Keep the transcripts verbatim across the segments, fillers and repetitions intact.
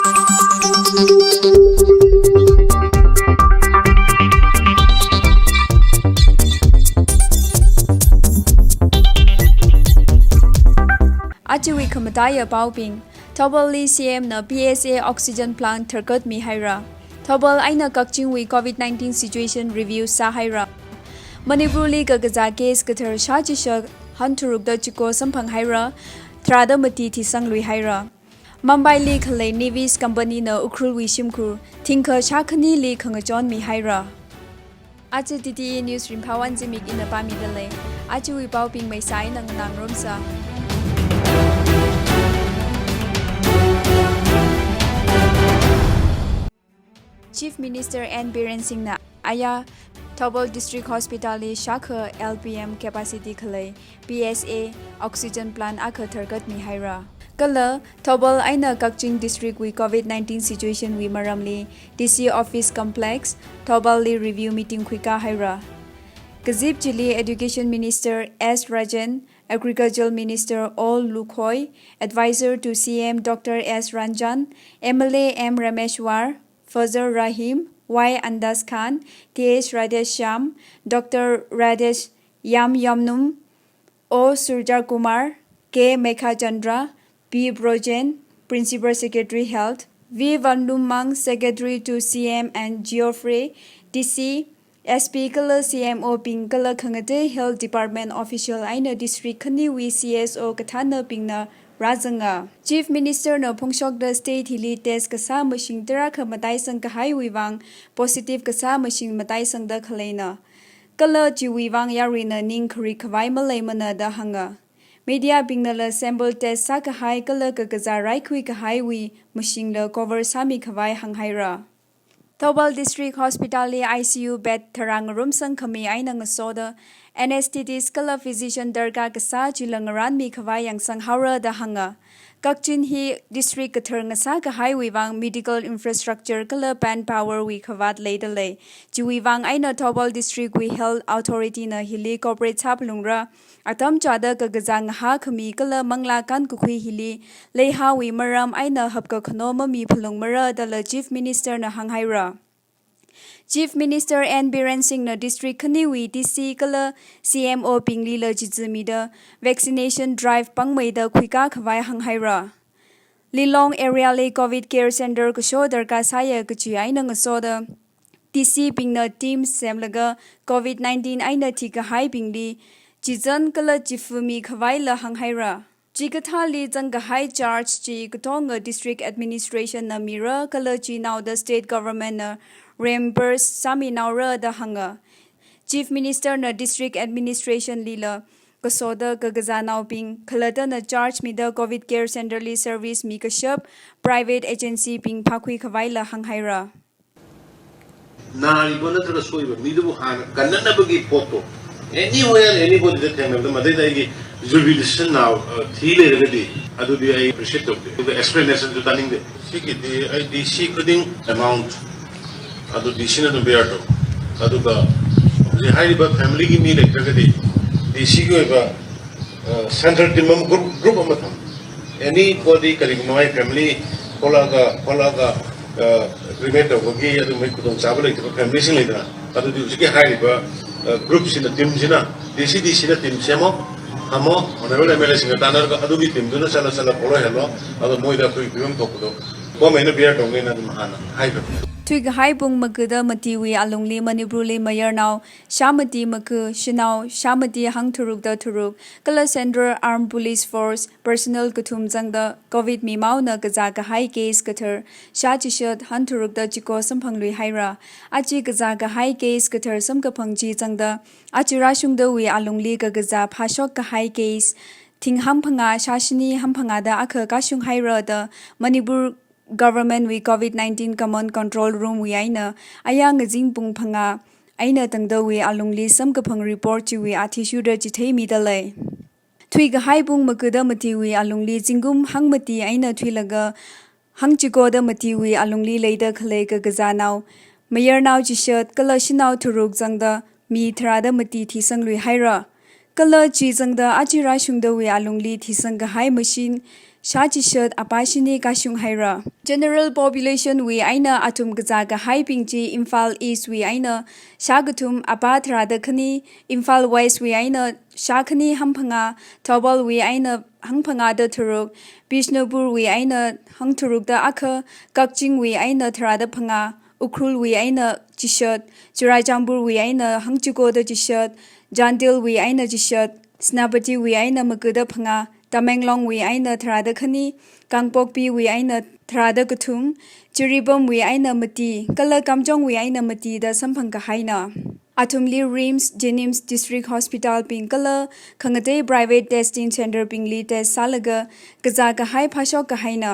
Ajawui khamataiya paobing. Thouballi C M na P S A oxygen plant tharkatmi haira. Thoubal eina Kakchingwui covid nineteen situation review sāhaira. Manipurli kakazā case kathar shāchishat hantharukda chiko samphang haira, tharāda mati thisanglui haira. Mumbaili khalei Nevis company na Ukhrulwui shimkhur thingkha shākhanili khangachonmi haira. Aja D T E News ringphāwui zimik ina pāmidalei. Ajawui paobing maisai nganārumsa. Chief Minister N Biren Singh na aya Thoubal District Hospital li shākha L P M capacity khalei P S A oxygen plant akha tharkatmi haira. Kala Thoubal eina Kakching District wui covid nineteen situation wui maramli D C Office Complex, Thouballi review meeting khuikā haira. Kazip chili Education Minister S Rajen, Agricultural Minister O Lukhoy, Advisor to C M Doctor S Ranjan, M L A M Rameshwar, Fazal Rahim, Y Andaz Khan, Th Radheshyam, Doctor Radhesh Yam Yamnum, O Surja Kumar, K Meghachandra, P Brojen, Principal Secretary Health, V Vanlumang, Secretary to C M and Geoffrey, D C, S P kala C M O bing kala khangatei Health Department official eina district khaniwui C S O kathānabingna rāzanga. Chief Minister na phongshokda state hili test kasā machine tarākha mataisang kahaiwui vang positive kasā machine mataisangda khaleina. Kala chiwui vang yaruina ning kharik khavai maleimana da hānga. Media bingnala sample test sākahai kala kakazā raikhui kahaiwui machine la cover sāmi khavai hānghaira. Thoubal District Hospital li I C U bed tharā ngarumsang khami eina ngasoda, anesthetist kala physician darkar kasā chila ngarānmi khavai yangsang haora da hānga. Kakching hi district kathar ngasā kahaiwui vang medical infrastructure kala manpower wui khavāt leidalei. Chiwui vang eina Thoubal District wui Health Authority na hili cooperate sāphalungra. Atam chāda kakazā ngahā khami kala manglā kānkakhui hili leihaowui maram eina hapkakhano mamiphalungmara dala Chief Minister na hānghaira. Chief Minister N Biren Singh na district khaniwui D C kala C M O binglila chizimida vaccination drive pāngmeida khuikā khavai hānghaira. Lilong area li covid care center kasho darkar sāya kachi eina ngasoda D C bingna team semlaga covid nineteen eina thikahaibingli chizan kala chifumi khavaila hānghaira. Chikathāli zangkahai charge chi katonga district administration na mira kala chinaoda state government na reimburse sāminaora da hānga. Chief Minister na district administration lila kasoda kakazānaobing khalattana charge mida covid care center li service mikashap private agency bing phākhui khavaila hānghaira. ꯅꯥꯔꯤꯕ ꯅꯠꯇ꯭ꯔꯒ ꯁꯣꯛꯏꯕ ꯃꯤꯗꯨꯕꯨ ꯍꯥꯟꯅ ꯀꯟꯅꯅꯕꯒꯤ ꯄꯣꯠꯇꯣ anywhere, anybody ꯗ ꯊꯦꯡꯅꯕꯗ ꯃꯗꯩꯗ ꯑꯩꯒꯤ jubilation ꯅꯥꯎ, ꯑ, ꯊꯤ ꯂꯩꯔꯒꯗꯤ ꯑꯗꯨꯗꯤ ꯑꯩ appreciate ꯇꯧꯗꯦ꯫ ꯑꯗꯨꯒ explanation ꯁꯨ ꯇꯥꯅꯤꯡꯗꯦ꯫ ꯁꯤꯒꯤꯗꯤ ꯑꯩ D C ꯈꯨꯗꯤꯡ amount ꯑꯗꯨ D C ꯅ ꯑꯗꯨꯝ bear ꯇꯧ꯫ ꯑꯗꯨꯒ ꯍꯧꯖꯤꯛ ꯍꯥꯏꯔꯤꯕ family ꯒꯤ ꯃꯤ ꯂꯩꯇ꯭ꯔꯒꯗꯤ D C ꯒꯤ ꯑꯣꯏꯕ ꯑ, central team ꯑꯃ, group, group ꯑꯃ ꯊꯝ꯫ Anybody ꯀꯔꯤꯒꯨꯝꯕ ꯃꯥꯏ family ꯊꯣꯛꯂꯛꯑꯒ, ꯊꯣꯛꯂꯛꯑꯒ, ꯑ, cremate ꯇꯧꯕꯒꯤ ꯑꯗꯨꯝꯕꯒꯤ ꯈꯨꯗꯣꯡꯆꯥꯕ ꯂꯩꯇꯕ family ꯁꯤꯡ ꯂꯩꯗꯅ, ꯑꯗꯨꯗꯤ ꯍꯧꯖꯤꯛꯀꯤ ꯍꯥꯏꯔꯤꯕ, ꯑ, group ꯁꯤꯅ, team ꯁꯤꯅ, D C D C ꯅ team ꯁꯦꯝꯃꯣ, ꯊꯝꯃꯣ, honourable M L A ꯁꯤꯡꯒ ꯇꯥꯟꯅꯔꯒ ꯑꯗꯨꯒꯤ team ꯗꯨꯅ ꯆꯠꯂ ꯆꯠꯂ ꯄꯣꯠꯂꯣꯏꯍꯜꯂꯣ, ꯑꯗꯣ ꯃꯣꯏꯗ ꯑꯩꯈꯣꯏꯒꯤ ꯐꯤꯕꯝ ꯊꯣꯛꯄꯗꯣ government ꯅ bear ꯇꯧꯒꯦꯅ ꯑꯗꯨꯝ ꯍꯥꯟꯅ ꯍꯥꯏꯈ꯭ꯔꯕꯅꯦ꯫ Thuikahai pung magada matiwui alungli Manipurli mayarnao shāmati maga, shanao shāmati hangtharukda tharuk, kala Central Armed Police Force personnel kathum zangda covid mimaona kazā kahai case kathar shāchishat hantharukda chiko samphanglui haira. Aja kazā kahai case kathar samkaphang chi zangda aja rāshungdawui alungli kakazā phāshok kahai case thing hamphangā shāshini hamphangāda akha kashung haira da Manipur government wui covid nineteen Command Control Room wui eina aya ngazin pung phangā eina tangdawui alungli samkaphang report chiwui athishurda chitheimidalei. Thuikahai pung magada matiwui alungli zingkum hangmati eina thuilaga hangchikoda matiwui alungli leida khalei kakazānao mayarnao chishat kala shanao tharuk zangda mi tharāda mati thisanglui haira. Kala chi zangda aja rāshungdawui alungli thisang kahai machine shā chishat apā shini kashung haira. General population wui eina athum kazā kahaibing chi Imphal East wui eina shā kathum apā tharāda khani, Imphal West wui eina shā khani hangphangā, Thoubal wui eina hangphangāda tharuk, Bishnupur wui eina hangtharukda akha, Kakching wui eina tharāda phangā, Ukhrul wui eina chishat, Churachandpur wui eina hangchikoda chishat, Chandel wui eina chishat, Senapati wui eina magada phangā, Tamenglong wui eina tharāda khani, Kangpokpi wui eina tharāda kathum, Jiribam wui eina mati, kala Kamjong wui eina mati da samphang kahaina. Athumli RIMS, JNIMS, District Hospital bing kala khangatei private testing center bingli test sālaga kazā kahai phāshok kahaina.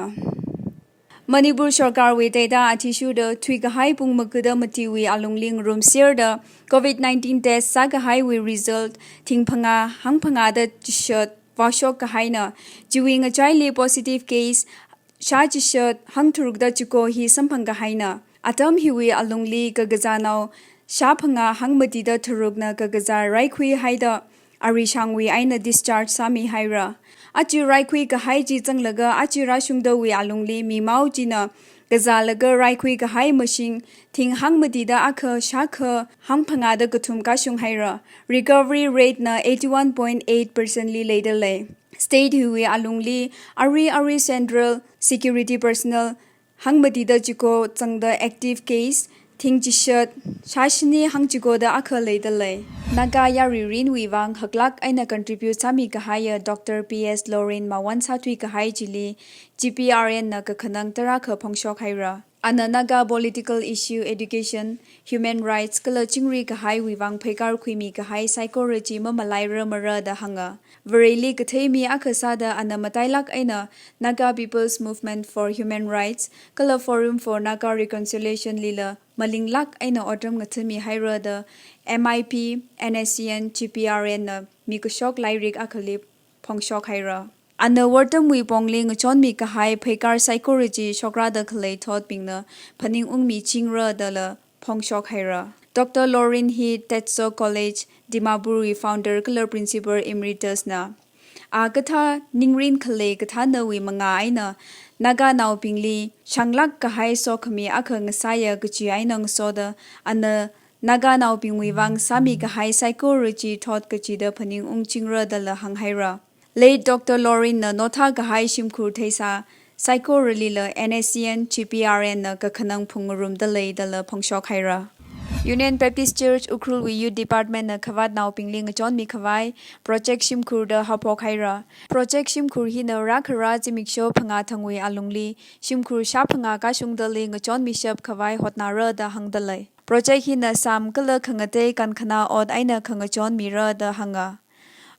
Manipur sorkarwui data athishurda thuikahai pung magada matiwui alungli ngarumserda COVID nineteen test sākahaiwui result thing phangā hangphangāda chishat vāshok kahaina. Chiwui ngachaili positive case shā chishat hangtharukda chiko hi samphang kahaina. Atam hiwui alungli kakazānao shā phangā hangmatida tharukna kakazā raikhui haida arishangwui eina discharge sāmi haira. Aja raikhui kahai chi zanglaga aja rāshungdawui alungli mimao china kazālaga raikhui kahai mashing thing hangmatida akha shākha hangphangāda kathum kashung haira. Recovery rate na eighty-one point eight percent li leida lei. State hiwui alungli ari ari central security personnel hangmatida chiko zangda active case thing chishat shāshini hangchikoda akha leida lei. Naga yari rinwui vang haklak eina contribute sāmi kahaiya Doctor P S Lorin mawon sāthui kahai chili G P R N na kakhanang tarākha phongshok haira. Ana Naga political issue, education, human rights kala chingri kahaiwui vang pheikar khuimi kahai saikora chi mamalaira mara da hānga. Vareli kathei mi akha sāda ana matailak eina Naga People's Movement for Human Rights kala Forum for Naga Reconciliation lila malinglak eina otram ngathanmi haira da M I P, N S C N, G P R N na mikashok lairik akhali phongshok haira. Ana wortamwui pongli ngachonmi kahai pheikar saikora chi shokrada khalei thotbingna phaningungmi chingra dala phongshok haira. Doctor Lorin hi Tetso College, Dimapur wui founder kala principal emeritus na. A kathā ningrin khalei kathānawui mangā eina Naganaobingli shanglak kahai sokhami akha ngasāya kachi eina ngasoda ana Naganaobingwui vang sāmi kahai saikora chi thot kachida phaningung chingra dala hāng haira. Late Doctor Lorin na nothā kahai shimkhur theisā saikoralila N S C N, G P R N na kakhanang phungngarum dalei dala phongshok haira. Union Baptist Church Ukhrul wui Youth Department na khavātnaobingli ngachonmi khavai project shimkhur da haophok haira. Project shimkhur hina rākhara zimiksho phangā thangwui alungli shimkhur shā phangā kashungdali ngachonmishap khavai hotnara da hāngda lei. Project hina sam kala khangatei kankhanā ot eina khangachon mira da hānga.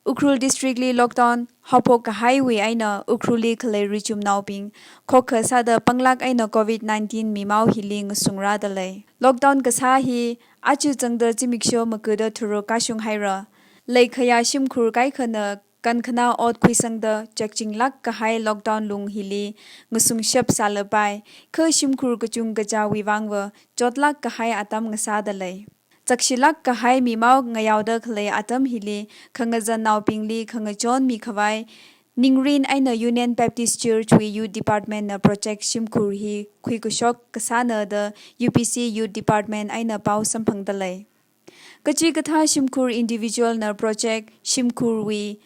Ukhrul District li lockdown haophok kahaiwui eina Ukhrulli khalei richumnaobing khokkha sāda panglak eina COVID nineteen mimao hili ngasungra dalei. Lockdown kasā hi aja zangda zimiksho magada tharuk kashung haira. Leikhaya shimkhur kaikhana kankhanā ot khuisangda chekchinglak kahai lockdown lung hili ngasungshap sālapai, kha shimkhur kachungkachāwui vangva chotlak kahai atam ngasāda lei. Chakshilak kahai mimao ngayaoda khalei atam hili khangazannaobingli khangachonmi khavai ningrin eina Union Baptist Church wui Youth Department na project shimkhur hi khuikashok kasāna da U B C Youth Department eina pao samphangda lei. Kachikathā shimkhur individual na project shimkhurwui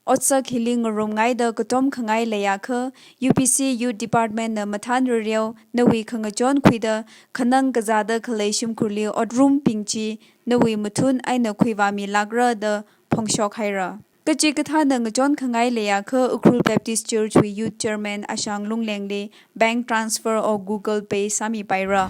otsak hili ngarumngaida katom khangai leiakha, U B C Youth Department na mathān rareo nawui khangachon khuida khanang kazāda khalei shimkhurli otrumbing chi nawui mathun eina khuivāmilakra da phongshok haira. Kachikathāna ngachon khangai leiakha Ukhrul Baptist Church wui Youth Chairman Ashang Lunglengli bank transfer or Google Pay sāmipaira.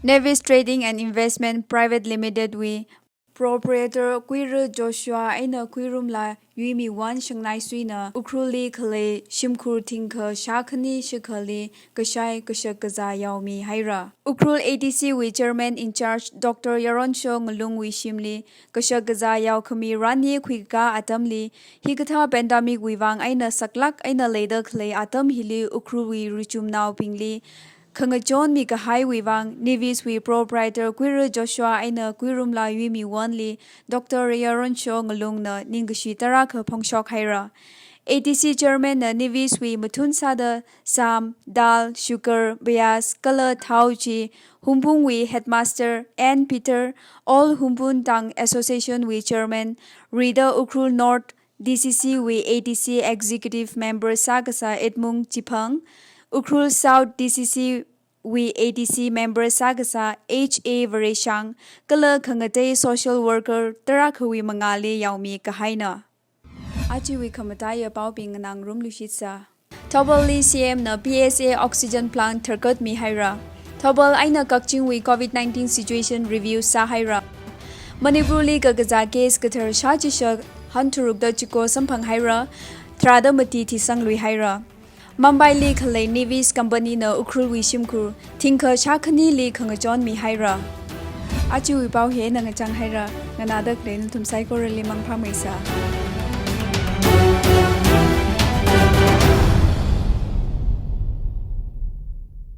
Navis Trading and Investment Private Limited wui proprietor Kuira Joshua eina Kuirumla Yuimiwon Shangnaisuina Ukhrulli khalei shimkhur thingkha shākhani shikhali kashai kashak kazā yaomi haira. Ukhrul A D C wui Chairman in charge Doctor Yaronsho Ngalungwui shimli kashak kazā yaokhami rani khuikā atamli, hikathā pandemic wui vang eina saklak eina leida khalei atam hili Ukhrulwui richumnaobingli khangachonmi kahaiwui vang Navis wui proprietor Kuira Joshua eina Kuirumla Yuimiwonli Doctor Yaronsho Ngalungna ningkashi tarākha phongshok haira. A D C Chairman na NIVIS wui mathun sāda sam, dal, sugar, piyaz, kala thao chi Hungpungwui Headmaster N Peter, All Hungpung Tang Association wui Chairman, rida Ukhrul North D C C wui A D C Executive Member sākasā Edmung Chiphang, Ukhrul South D C C wui A D C Member sākasā H A Vareshang, kala khangatei social worker tarākhawui mangāli yaomi kahaina. Ajawui khamataiya paobing nganāngarum lushitsa. Thouballi C M na P S A oxygen plant tharkhat mihaira. Thoubal eina Kakchingwui COVID nineteen situation review sāhaira. Manipurli kakazā case kathar shāchishak hantharukda chiko samphanghaira, tharāda mati thisangluihaira. Mumbaili khalei NIVIS company na Ukhrulwui shimkhur thingkha shākhanili khangachon mihaira. Ajawui pao hi eina ngachanghaira, nganāda khalei nathum saikorali mangphameisa.